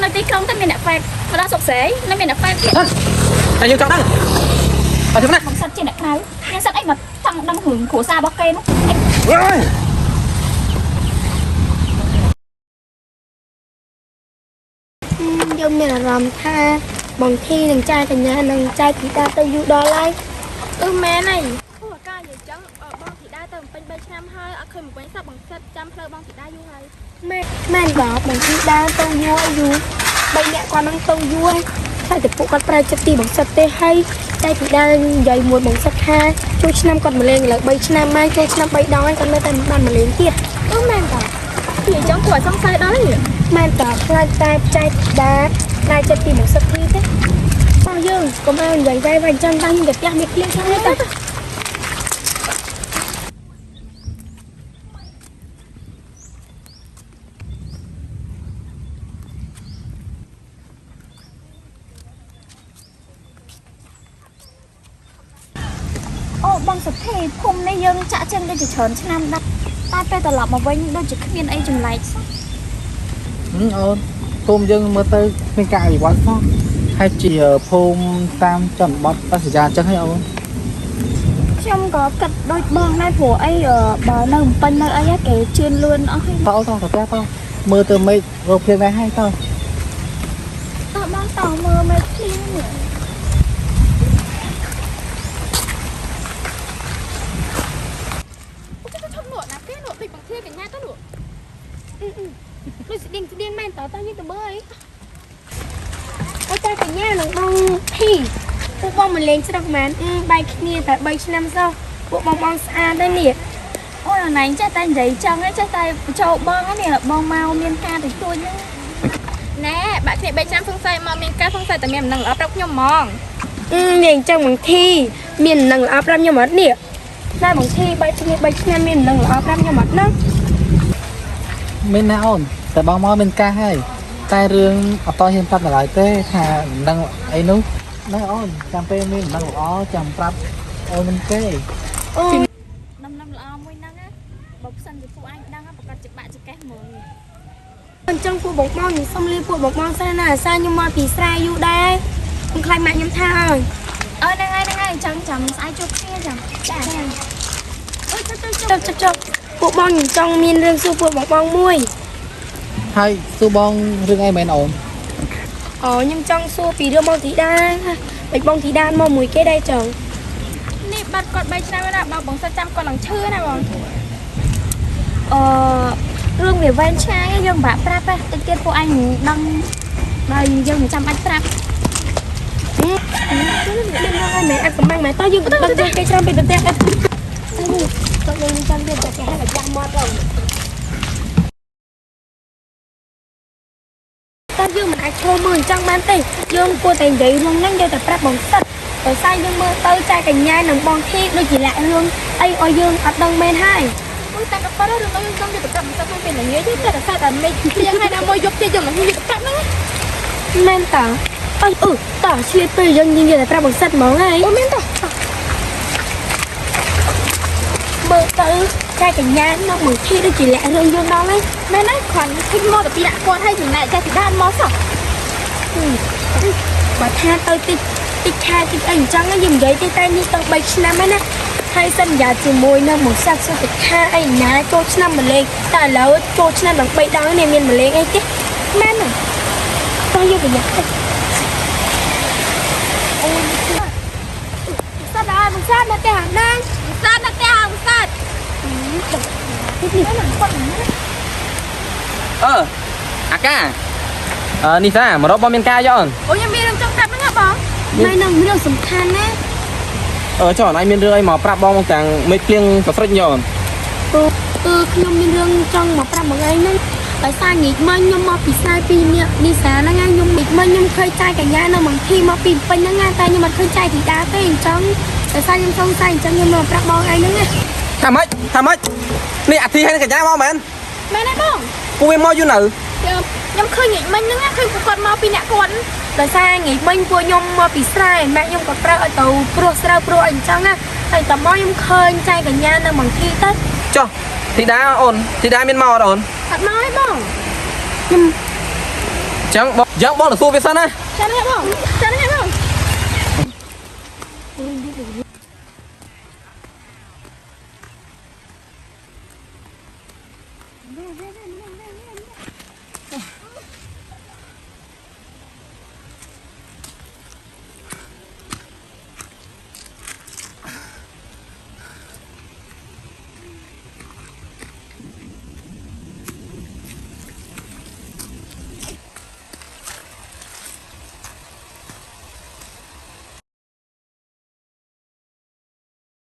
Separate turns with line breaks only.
នៅទីក្រុងទៅមានអ្នកហ្វេកមកដល់ស្រុកស្រែនៅមានអ្នកហ្វេកទៀត
តែយើងចង់ដឹងអត់ទេណា
បងសិតជាអ្នកក្រៅមានសិតអីមកចង់ដឹងរឿងគ្រួសាររបស់គេនោះ
អើយ
យើងមានអារម្មណ៍ថាបងធីនឹងចែកកញ្ញានឹងចែកធីតាទៅយូរដល់ហើយ
អឺមែនហើយអូអាកានិយាយចឹងបងធីតាទៅពេញ3ឆ្នាំហើយអត់ឃើញមកវិញសោះបងសិតចាំផ្លូវបងធីតាយូរហើយ
មែនមែនបាទបងធីតាទៅយូរហើយយូរបីអ្នកគាត់នឹងទៅយូរហើយតែតែពួកគាត់ប្រើចិត្តទីបងសិតទេហើយតែធីតានិយាយមួយបងសិតថាចូលឆ្នាំគាត់មកលេងឥឡូវ3ឆ្នាំហើយចូលឆ្នាំ3ដងហើយគាត់នៅតែមិនបានមកលេងទៀត
អឺមែនតានិយាយចឹងគួរឲ្យសង្ស័យដល់ហើយ
មែនតើខ្លាចតែចែកធីតាប្រើចិត្តទីបងសិតធីទេបងយើងកុំឲ្យនិយាយវាយវាយចឹងតាំងខ្ញុំទៅផ្ទះមានភ្លៀងខ្លះទេតា
អូបងសុធីភូមិនេះយើងចាក់ចេញដូចជាច្រើនឆ្នាំដែរតែពេលត្រឡប់មកវិញដូចជាគ្មានអីចម្លែកសោះ
អូនភូមិយើងមើលទៅមានការអភិវឌ្ឍសោះហើយជាភូមិតាមជនបទបសញ្ញាចឹងហីអូន
ខ្ញុំក៏គិតដូចបងដែរព្រោះអីបើនៅភ្នំពេញនៅអីគេជឿនលឿនអស់ហើយ
តោតោទៅផ្ទះតោមើលទៅមេឃរកភ្លៀងដែរហើយតោ
តោះបងតោះមើលមេឃភ្លៀងនេះ
អូទៅឈប់លក់ណាគេលក់ដូចបងធីកញ្ញាទៅលក់
ដូចស្តៀងស្តៀងមែនតើតើយើងទៅមើលអីអូតែកញ្ញានឹងបងធីពួកបងមកលេងស្រុកមែនអឺបែកគ្នាតែ3ឆ្នាំសោះពួកបងបងស្អាតដែរនេះ
អូយអណៃចេះតែនិយាយចឹងឯងចេះតែបញ្ចូលបងហ្នឹងនេះបងមកមានការតិចតួចហ្នឹង
ណែបាក់គ្នា3ឆ្នាំសង្ស័យមកមានការសង្ស័យតែមានដំណឹងល្អប្រាប់ខ្ញុំហ្មង
អឺនេះអញ្ចឹងបងធីមាននឹងល្អប្រាប់ខ្ញុំអត់នេះតែបងធីបែកគ្នា3ឆ្នាំមាននឹងល្អប្រាប់ខ្ញុំអត់ហ្នឹង
មានណាអូនតែបងមកមានការហើយតែរឿងអត់តហ៊ានប្រាប់ដល់ឡើយទេថាមិនដឹងអីនោះណាអូនចាំពេលមានមិនដឹងល្អចាំប្រាប់អូនមិនទេ
អូ
ដំណឹងល្អមួយហ្នឹងណាបើផ្សិនជាពួកឯងដឹងប្រកាសជាបាក់ចកេះហ្មង
អញ្ចឹងពួកបងបងខ្ញុំសុំលាពួកបងបងសិនណាអាសាខ្ញុំមកពីស្រែយូរដែរខ្ញុំខ្លាចម៉ាក់ខ្ញុំថាឲ្យ
អើហ្នឹងហើយហ្នឹងហើយចាំចាំស្អែកជួបគ្នាចាំចា
អូចុះចុះចុះចុះពួកបងខ្ញុំចង់មានរឿងសួរពួកបងបងមួយ
ហើយសួរបងរឿងអីមែនអូន
អូខ្ញុំចង់សួរពីរឿងបងធីតាបែកបងធីតាមកមួយគេដែរចឹង
នេះបាត់គាត់3ឆ្នាំហើយណាបងបងសិតចាំគាត់ឡើងឈឺណាបង
អឺរឿងវាវែងឆ្ងាយយើងពិបាកប្រាប់ទេតិចទៀតពួកឯងដឹងដល់យើងមិនចាំបាច់ប្រាប់
មានរឿងអីមែនអត់កំបាំងមែនតោះយើងដឹងយើងគេច្រើនពីប្រទេសអត់តោះយើងចាំទៀតតែគេហៅអាចារ្យមកទៅតើយើងមិនអាចឈរមើលអញ្ចឹងបានទេយើងគួរតែនិយាយរឿងហ្នឹងយកតែប្រាប់បងសិតដោយសារយើងមើលទៅចែកកញ្ញានិងបងធីដូចជាលាក់រឿងអីឲ្យយើងអត់ដឹងមែនហើយ
អូតែក៏ប៉ារឿងនោះយើងចង់យកទៅប្រាប់បងសិតក្នុងពេលល្ងាចទេតែតែតែមេឃភ្លៀងហើយណាមួយយប់ទៀតយើងមិនហ៊ានយកទៅប្រាប់ហ្នឹង
មែនតើអើយអឺតើឆ្លៀតពេលយើងយើងយកតែប្រាប់បងសិតហ្មងហើយ
អូមែនតា
មើលទៅចែកកញ្ញានិងបងធីដូចជាលាក់រឿងយើងដល់ហើយ
មែនហើយគ្រាន់ឃើញមកតែពីដាក់គាត់ហើយចំណែកចាស់ធីតាមកសោះ
បើថាទៅតិចតិចខែតិចអីអញ្ចឹងយើងនិយាយទេតែនេះទៅ3ឆ្នាំហើយណាហើយសន្យាជាមួយនឹងមួយសាត់សុតិខាអីណាចូលឆ្នាំម្លេងតែឥឡូវចូលឆ្នាំដល់3ដងនេះមានម្លេងអីទេមែនទេតោះយើងប្រយ័ត្នតិចអូយសាត់ហើយបងសាត់មកទេអាណា
សាត់ណាស់ទេអងសាត់
នេះ
អឺអាកាអឺនេះសាមករកបងមានការយកអូន
អូខ្ញុំមានរឿងចង់ប្រាប់ហ្នឹងហ៎បង
ណែនឹងរឿងសំខាន់ណា
អឺចុះអនឯងមានរឿងអីមកប្រាប់បងទាំងមេឃភ្លៀងសស្រិចយកអូន
គឺខ្ញុំមានរឿងចង់មកប្រាប់បងឯងហ្នឹងដោយសារញីមិញខ្ញុំមកពីខ្សែពីនេះនីសាហ្នឹងឯងខ្ញុំញីមិញខ្ញុំឃើញចែកកញ្ញានៅមន្ទីរមកពីពេញហ្នឹងណាតែខ្ញុំអត់ឃើញចែកធីតាទេអញ្ចឹងដោយសារខ្ញុំសង្ស័យអញ្ចឹងខ្ញុំមកប្រាប់បងឯងហ្នឹងណា
ថាម៉េចថាម៉េចនេះអាធីហើយកញ្ញាមកមែន
មែនទេបង
ពួកវាមកយូរនៅ
ខ្ញុំឃើញញិចមិញហ្នឹងឃើញពួកគាត់មកពីអ្នកគាត់
ដោយសារញីមិញពួកខ្ញុំមកពីស្រែម៉ាក់ខ្ញុំក៏ប្រើឲ្យទៅព្រោះស្រូវព្រោះអីអញ្ចឹងណាហើយតមកខ្ញុំឃើញចែកកញ្ញានៅមន្ទីរទៅ
ចុះធីតាអូនធីតាមានមកអត់អូន
អត់មកទេបង
ខ្ញុំ
ចឹងបងចឹងបងទៅសួរវាសិនណា
ចាំនេះបងចាំនេះបង
វ